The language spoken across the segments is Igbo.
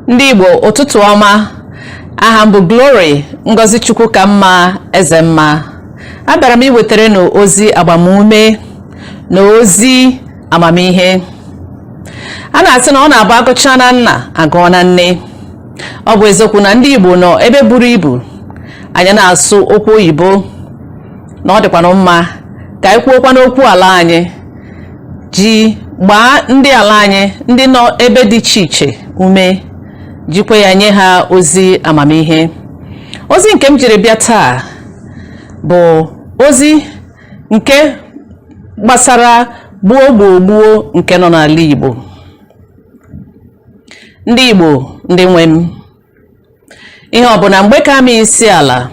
Ndị Igbo, ụtụtụ ọma. Aha m bụ Glory Ngozi Chukwukamma Ezemma. Abịara m iwetara unu ozi agbamume na ozi amamihe. A na-asị na ọ na-abụ agụchaa na nna, agụọ na nne. Ọ bụ eziokwu na ndị Igbo nọ ebe buru ibu, anyị na-asụ okwu oyibo, na ọ dịkwanụ mma ka anyị kwuokwa n'okwu ala anyị ji gbaa ndị ala anyị ndị nọ ebe dị iche iche ume, jikwa ya nye ha ozi amamihe. Ozi nke m jiri bịa taa bụ ozi nke gbasara gbuo gbuo gbuo nke nọ n'ala Igbo. Ndị Igbo, ndị nwe m, ihe ọ bụ na mgbe ka ama isi ala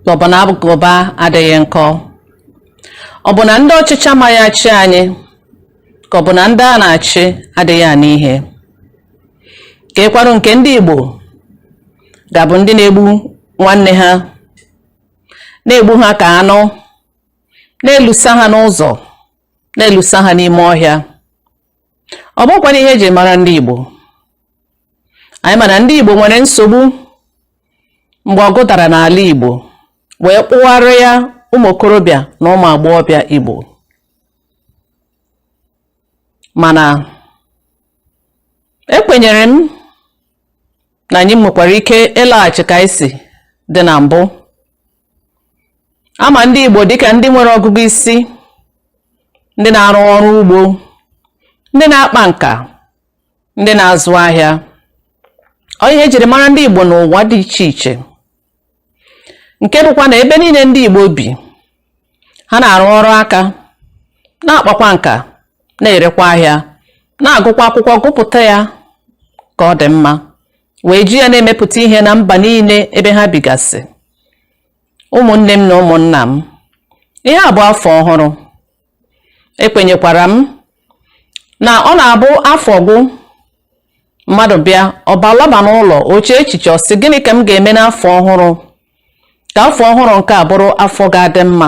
ka ọ bụ na agụba adịghị nkọ, ọ bụ na ndị ọchịchị amaghị achị anyị, ka ọ bụ na ndị a na-achị adịghị anụ ihe, ka ekwarụ nke ndị Igbo ga-abụ ndị na-egbu nwanne ha, na-egbu ha ka anụ, na-elusa ha n'ụzọ, na-elusa ha n'ime ọhịa. Ọ bụkwana ihe eji mara ndị Igbo. Anyị ma na ndị Igbo nwere nsogbu mgbe ọgụ dara n'ala Igbo wee kpụgharịa ụmụ okorobịa na ụmụ agbọghọbịa Igbo, mana ekwenyere m na anyị nwekwara ike ịlaghachi ka anyị si dị na mbụ. Ama ndị Igbo dịka ndị nwere ọgụgụ isi, ndị na-arụ ọrụ ugbo, ndị na-akpa nka, ndị na-azụ ahịa. Ọ ihe ejiri mara ndị Igbo n'ụwa dị iche iche, nke bụkwa na ebe niile ndị Igbo bi, ha na-arụ ọrụ aka, na-akpakwa nka, na-erekwa ahịa, na-agụkwa akwụkwọ, gụpụta ya ka ọ dị mma, wee ji ya na-emepụta ihe na mba niile ebe ha bigasị. Ụmụnne m na ụmụnna m, ihe a bụ afọ ọhụrụ. Ekwenyekwara m na ọ na-abụ afọ gwụ, mmadụ bịa ọbalaba n'ụlọ, o chee echiche, ọ sị, "Gịnị ka m ga-eme n'afọ ọhụrụ ka afọ ọhụrụ nke a bụrụ afọ ga-adị mma?"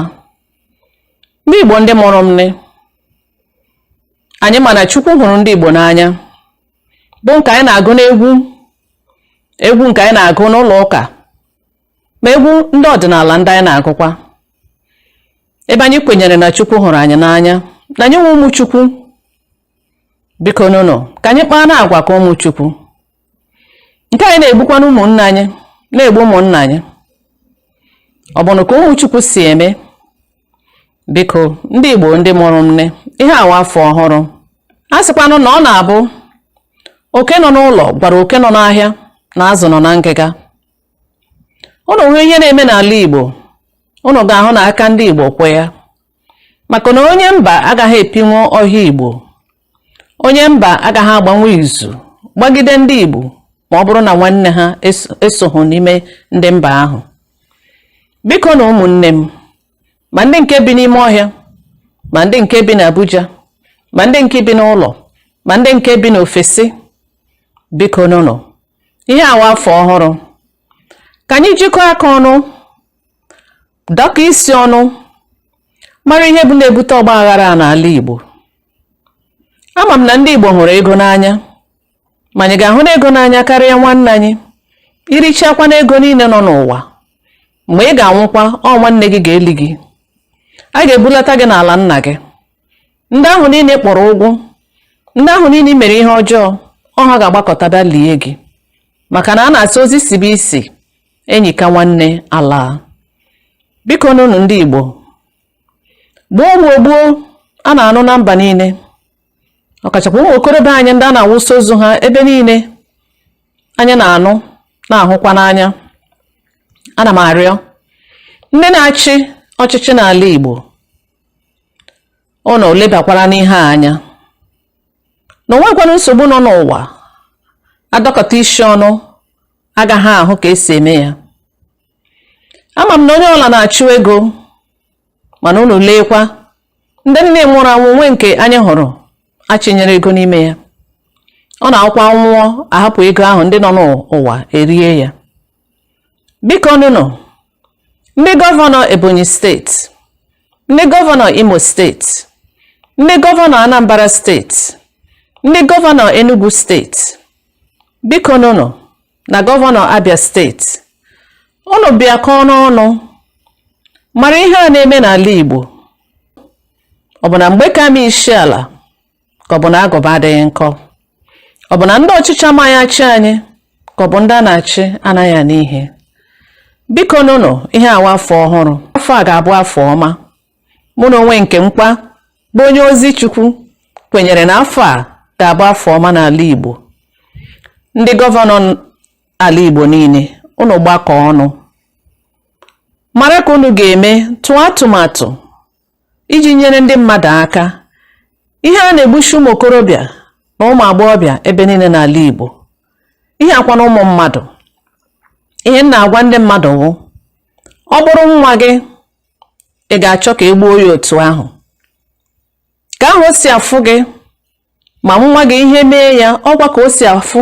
Ndị Igbo, ndị mụrụ m nne, anyị ma na Chukwu hụrụ ndị Igbo n'anya, bụ nke anyị na-agụ n'egwu, egwu nke anyị na-agụ n'ụlọ ụka, ma egwu ndị ọdịnala ndị anyị na-agụkwa, ebe anyị kwenyere na Chukwu hụrụ anyị n'anya, na anyị nwe ụmụ Chukwu. Biko nụnụ, ka anyị kpaa na agwa ka ụmụ Chukwu. Nke anyị na-egbukwana ụmụnne anyị, na-egbu ụmụnna anyị, ọ bụ na ka ụmụ Chukwu si eme? Biko, ndị Igbo, ndị mụrụ m nne, ihe awa afọ ọhụrụ, a sịkwanụ na ọ na-abụ oke nọ n'ụlọ gwara oke nọ n'ahịa na azụ nọ na ngịga. Unu hụ ihe na-eme n'ala Igbo, unu ga-ahụ na aka ndị Igbo kwe ya, maka na onye mba agaghị epinwu ọhịa Igbo, onye mba agaghị agbanwe izu gbagide ndị Igbo ma ọ bụrụ na nwanne ha esoghị n'ime ndị mba ahụ. Biko na ụmụnne m, ma ndị nke bi n'ime ọhịa, ma ndị nke bi n'Abuja, ma ndị nke bi n'ụlọ, ma ndị nke bi n'ofesi, biko nụnụ, ihe awa afọ ọhụrụ, ka anyị jikọọ aka ọnụ, dọka isi ọnụ, mara ihe bụ na-ebute ọgba aghara n'ala Igbo. Ama m na ndị Igbo hụrụ ego n'anya, ma anyị ga-ahụ na ego n'anya karịa nwanne anyị. Irichakwa na ego niile nọ n'ụwa, mgbe ị ga-anwụkwa, ọ nwanne gị ga-eli gị, a ga-ebulata gị n'ala nna gị. Ndị ahụ niile kpọrọ ụgwụ, ndị ahụ niile mere ihe ọjọọ, ọ ha ga-agbakọta bịa lie gị, maka na a na-asị ozi sibe isi enyi ka nwanne ala. Biko n'unu ndị Igbo, gbuo gbuo gbuo a na-anụ na mba niile, ọkachakwa ụmụ okorobịa anyị ndị a na-awụsa ozu ha ebe niile anyị na-anụ na-ahụkwa n'anya. Ana m arịọ ndị na-achị ọchịchị n'ala Igbo, unu lebakwara n'ihe a anya, na onwekwana nsogbu nọ n'ụwa adọkọta isi ọnụ agaghị ahụ ka esi eme ya. Ama m na onye ọbụla na-achụ ego, mana unu leekwa ndị nne nwụrụ anwụ nwe nke anyị hụrụ achịnyere ego n'ime ya, ọ na-akwụkwọ nwụọ ahapụ ego ahụ, ndị nọ n'ụwa erie ya. Biko nụnụ, ndị gọvanọ Ebonyi Steeti, ndị gọvanọ Imo Steeti, ndị gọvanọ Anambra Steeti, ndị gọvanọ Enugu Steeti, biko nụnụ. Na gọvanọ Abia steeti, unu bịakọọ n'ọnụ mara ihe a na-eme n'ala Igbo. Ọ bụ na mgbe ka ama isi ala, ka ọ bụ na agụba adịghị nkọ? Ọ bụ na ndị ọchịchị amaghị achị anyị, ka ọ bụ ndị a na-achị anaghị anụ ihe? Biko nụnụ, ihe awa afọ ọhụrụ, afọ a ga-abụ afọ ọma. Mụ na onwe nke mkpa bụ onye ozi Chukwu kwenyere na afọ a ga-abụ afọ ọma n'ala Igbo. Ndị gọvanọ ala Igbo niile, unu gbakọ ọnụ mara ka unu ga-eme, tụọ atụmatụ iji nyere ndị mmadụ aka. Ihe a na-egbuchi ụmụ okorobịa na ụmụ agbọghọbịa ebe niile n'ala Igbo, ihe akwa na ụmụ mmadụ. Ihe m na-agwa ndị mmadụ wụ, ọ bụrụ nwa gị, ị ga-achọ ka e gbuo ya otu ahụ ka ahụ o si afụ gị ma nwa gị ihe mee ya? Ọgwa ka o si afụ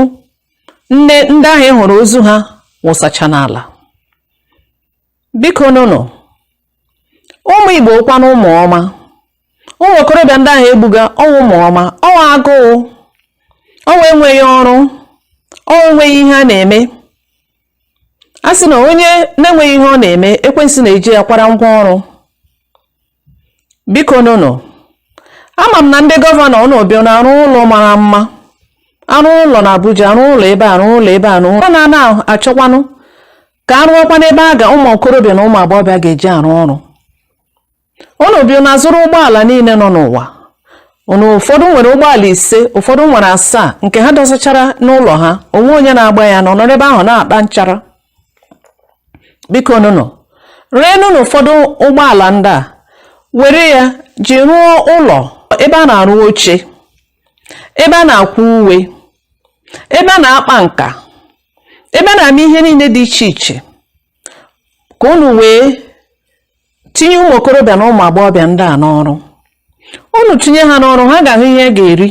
nne ndị ahụ ị hụrụ ozu ha wụsacha n'ala. Biko nụnụ, ụmụ Igbo, kwanụ ụmụ ọma, ụmụ okorobịa ndị ahụ egbuga, ọnwụ ụmụ ọma, ọnwa agụụ, ọnwa enweghị ọrụ, ọnwa enweghị ihe a na-eme. A sị na onye na-enweghị ihe ọ na-eme, ekwensu na-eji ya kwara ngwa ọrụ. Biko nụnụ, ama m na ndị gọvanọ, unu bịa na-arụ ụlọ mara mma, arụ ụlọ na Abuja, arụ ụlọ ebe, arụ ụlọ ebe, arụ ụlọ na achọkwanụ ka arụọkwa n'ebe a ga ụmụ okorobịa na ụmụ agbọghọbịa ga-eji arụ ọrụ. Unu bịa na-azụrụ ụgbọala niile nọ n'ụwa. Unu ụfọdụ nwere ụgbọala ise, ụfọdụ nwere asaa, nke ha dọsachara n'ụlọ ha, onwe onye na-agba ya nọ n'ebe ahụ na-akpa nchara. Biko nụnụ, reenụ n'ụfọdụ ụgbọala ndị a, were ya ji rụọ ụlọ ebe a na-arụ oche, ebe a na-akwụ uwe, ebe a na-akpa nka, ebe a na-eme ihe niile dị iche iche, ka unu wee tinye ụmụ okorobịa na ụmụ agbọghọbịa ndị a n'ọrụ. Unu tinye ha n'ọrụ, ha ga-ahụ ihe a ga-eri,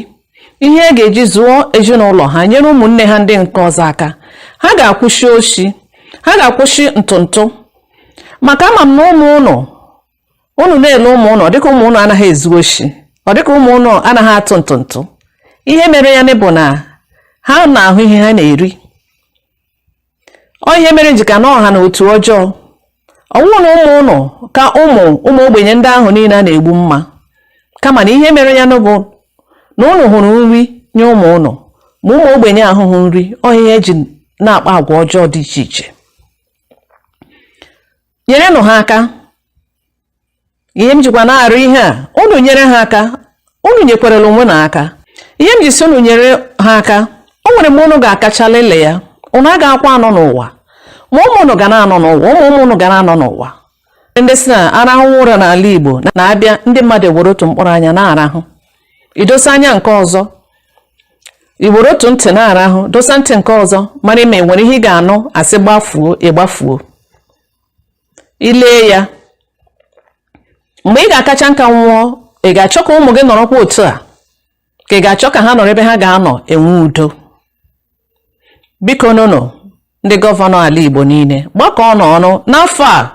ihe a ga-eji zụọ ezinụlọ ha, nyere ụmụnne ha ndị nke ọzọ aka. Ha ga-akwụsị oshi, ha ga-akwụsị ntụntụ, maka ama m na ụmụ ụnụ, unu na-ele ụmụ ụnụ, ọ dịka ụmụ ụnụ anaghị ezu oshi, ọ dịka ụmụ ụnụ anaghị atụ ntụntụ. Ihe mere ya bụ na ha na-ahụ ihe ha na-eri. Ọ ihe mere ji ka na ọha na otu ọjọọ ọnwụ na ụmụ ụnụ ka ụmụ ụmụ ogbenye ndị ahụ niile a na-egbu mma, kama na ihe mere ya bụ na ụnụ hụrụ nri nye ụmụ ụnụ, ma ụmụ ogbenye ahụhụ nri. Ọ ihe eji na-akpa agwa ọjọọ dị iche iche. Nyerenụ ha aka. Ihe m jikwa na-arụ ihe a, unu nyere ha aka, unu nyekwarala onwe na aka. Ihe m ji si unu nyere ha aka, o nwere mgbe unu ga-akacha lele ya, unu agaghịkwa anọ n'ụwa, ma ụmụ unu ga na-anọ n'ụwa, ụmụ ụmụ unu ga na-anọ n'ụwa. Ndị si na arahụ ụra n'ala Igbo na-abịa, ndị mmadụ ewere otu mkpụrụ anya na-arahụ, idosa anya nke ọzọ, iwere otu ntị na-arahụ, dosa ntị nke ọzọ, mara ime nwere ihe ị ga-anụ, asị gbafuo, ịgbafuo. Ilee ya, mgbe ị ga-akacha nka nwụọ, ị ga-achọ ka ụmụ gị nọrọkwa otu a, ka ị ga-achọ ka ha nọrọ ebe ha ga-anọ enwe udo? Biko nụnụ, ndị gọvanọ ala Igbo niile, gbakọọ n'ọnụ n'afọ a,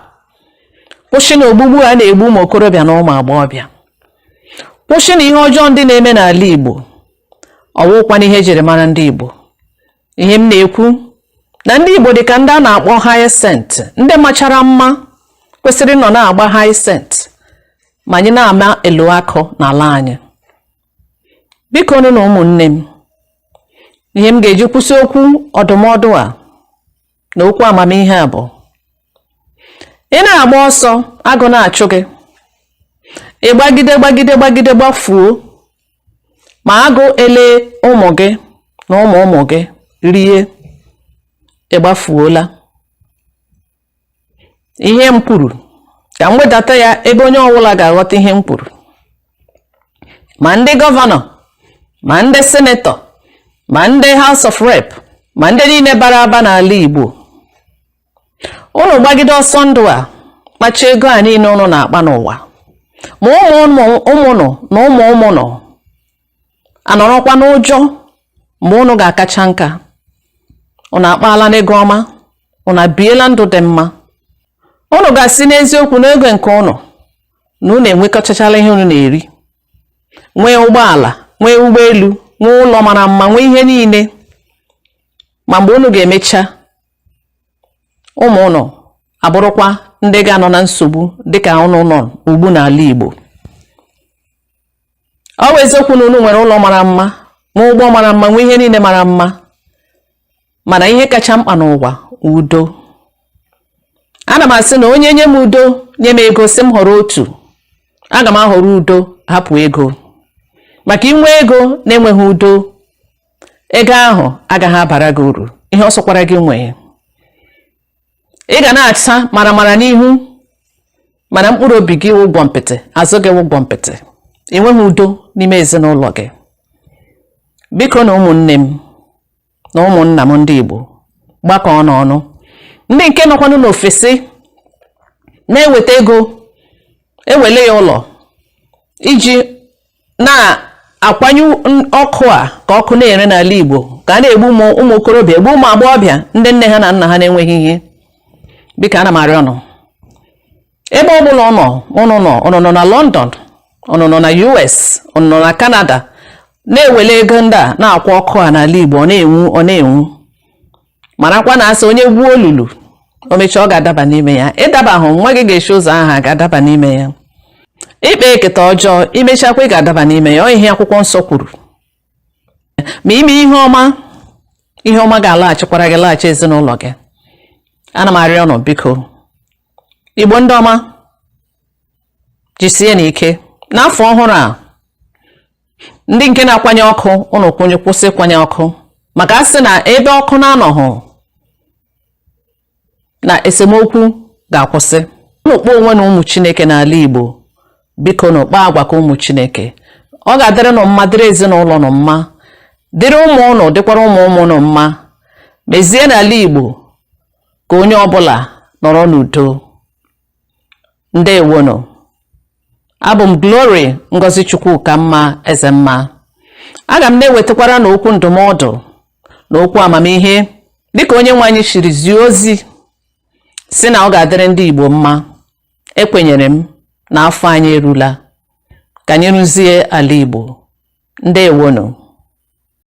kwụsị na ogbugbu a na-egbu ụmụ okorobịa na ụmụ agbọghọbịa, kwụsị na ihe ọjọọ ndị na-eme n'ala Igbo. Ọwụkwana ihe ejiri mara ndị Igbo. Ihe m na-ekwu na ndị Igbo dị ka ndị a na-akpọ hyacinth, ndị machara mma, kwesịrị ịnọ na-agba hyacinth, ma anyị na-ama elu akụ n'ala anyị. Biko nụ na ụmụnne m, ihe m ga-eji kwụsị okwu ọdụmọdụ a na okwu amamihe a bụ, ị na-agba ọsọ, agụ na-achụ gị, ị gbagide, gbagide, gbagide, gbafuo, ma agụ ele ụmụ gị na ụmụ ụmụ gị rie, ị gbafuola. Ihe m kwuru, ka m wedata ya ebe onye ọbụla ga-aghọta ihe m kwuru, ma ndị gọvanọ, ma ndị senator, ma ndị House of Rep, ma ndị niile bara aba n'ala Igbo, unu gbagide ọsọ ndụ a, kpacha ego a niile unu na-akpa n'ụwa, ma ụmụ ụmụ ụnụ na ụmụ ụmụ nọ anọrọkwa n'ụjọ. Mgbe unu ga-akacha nka, unu akpaala n'ego ọma, unu abiela ndụ dị mma, unu ga-asị n'eziokwu n'oge nke unu na unu enwekọchachala ihe unu na-eri, nwee ụgbọala, nwee ụgbọelu, nwee ụlọ mara mma, nwee ihe niile. Ma mgbe unu ga-emecha, ụmụ unu abụrụkwa ndị ga-anọ na nsogbu dịka unu nọ ugbu n'ala Igbo. Ọ bụ eziokwu na unu nwere ụlọ mara mma, nwee ụgbọ mara mma, nwee ihe niile mara mma, mana ihe kacha mkpa n'ụwa, udo. Ana m asị na onye nye m udo, nye m ego, sị m họrọ otu, aga m ahọrọ udo hapụ ego, maka inwe ego na-enweghị udo, ego ahụ agaghị abara gị uru. Ihe ọ sọkwara gị nwee, ị ga na-acha maramara n'ihu, mana mkpụrụ obi gị wụ gwọmpịtị, azụ gị wụ gwọmpịtị, enweghị udo n'ime ezinụlọ gị. Biko na ụmụnne m na ụmụnna m ndị Igbo, gbakọọ n'ọnụ. Ndị nke nọkwanụ n'ofesi na-eweta ego ewele ya ụlọ iji na-akwanye ọkụ a ka ọkụ na-ere n'ala Igbo, ka a na-egbu ụmụ okorobịa, egbu ụmụ agbọghọbịa, ndị nne ha na nna ha na-enweghị ihe. Biko, ana m arịọ ụnụ, ebe ọ bụla ụnọ ụnụ nọ, ụnụ nọ na London, ụnụ nọ na US, ụnụ nọ na Canada, na-ewele ego ndị a na-akwa ọkụ a n'ala Igbo, ọ na-enwu, ọ na-enwu. Marakwa na asị onye gwuo olulu, o mechaa ọ ga-adaba n'ime ya. Ịdaba hụ nwa gị ga-esi ụzọ ahụ ga-adaba n'ime ya. Ikpe eketa ọjọọ, imechakwa ị ga-adaba n'ime ya. Ọ ihe akwụkwọ nsọ kwuru. Ma ime ihe ọma, ihe ọma ga-alaghachikwara gị, laghachi ezinụlọ gị. Ana m arịọ ụnụ, biko, Igbo ndị ọma, jisie n'ike n'afọ ọhụrụ a. Ndị nke na-akwanye ọkụ, ụnụ kwụnye, kwụsị ịkwanye ọkụ, maka a sị na ebe ọkụ na-anọghị na esemokwu ga-akwụsị. Ụnụ kpọọ onwe na ụmụ Chineke n'ala Igbo, biko na kpaa agwa ka ụmụ Chineke. Ọ ga-adịrị nụ mma, dịrị ezinụlọ nụ mma, dịrị ụmụ ụnụ, dịkwara ụmụ ụmụ nụ mma. Mezie n'ala Igbo ka onye ọbụla nọrọ n'udo. Ndewonụ. Abụ m Glory Ngozi Chukwuka Mma Ezemma. Aga m na-ewetakwara na okwu ndụmọdụ na okwu amamihe dịka onye nwe anyị siri zie ozi si na ọ ga-adịrị ndị Igbo mma. Ekwenyere m na afọ anyị erula ka anyị rụzie ala Igbo. Ndewonụ.